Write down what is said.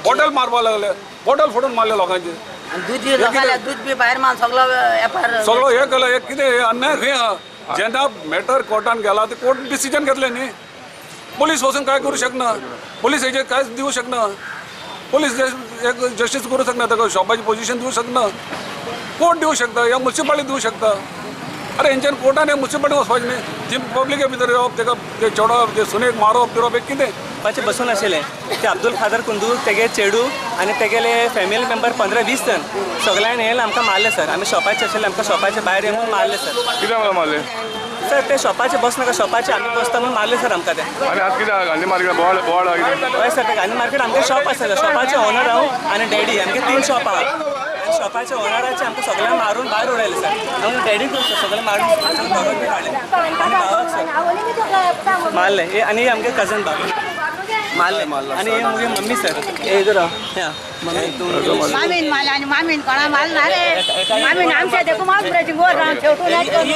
Bottle मारपाक लागले, bottle फोडून मारले लोकांचे. दूद लोकांना दूद बी भायर मार सगळो वेपार सगळो हे केलं. हे कितें हे अन्याय खंय आहा? जेन्ना मॅटर कोर्टान गेला ते कोर्ट डिसिजन घेतले न्ही. पोलीस वचून काय करू शकना, पोलीस हेजेर कांयच दिवं शकना. पोलीस एक जस्टीस करूं शकना, ताका शॉपाची पोझिशन दिवं शकना. कोर्ट दिवं शकता या मुन्सिपालिटी दिवं शकता. अरे हेंच्यान कोर्टान हे मुन्सिपालिटी वचपाचें न्ही. ती पब्लिके भितर येवप, तेका ते चेडप, ते सुनेक मारप बिरप, हें कितें? पाचे बसून आशिल्ले ते अब्दुल खादर कुंदू, तेगे चेडू आनी तेगेले फॅमिली मेंबर 15-20 जण सगळ्यांनी येयले, आमकां मारले सर. आमी शॉपाचे आशिल्ले, आमकां शॉपाचे भायर येवन मारले सर. कित्याक म्हणून मारले? सर ते शॉपाचे बस नाका, शॉपाचे आमी बसता म्हणून मारले सर आमकां ते. आनी आज कितें गांधी मार्केट बोवाळ बोवाळ कितें? हय सर, ते गांधी मार्केट आमचें शॉप आसा सर. शॉपाचे ओनर हांव आनी डॅडी, आमगे 3 शॉप आहा. आनी शॉपाच्या ओनराचे आमकां सगळ्यांक मारून भायर उडयले सर. आमकां डॅडीक सगळें मारून धरून बी काडले आनी भावाक सर मारले. हे आनी आमगे कजन भाव मारले. आनी हे मुगे मम्मी सर, हे इधर मम्मी. मामीन मारले आनी मामीन कोणा मारना रे. मामीन आमच्या देखून मागपुराची गोर रावन शेवटून.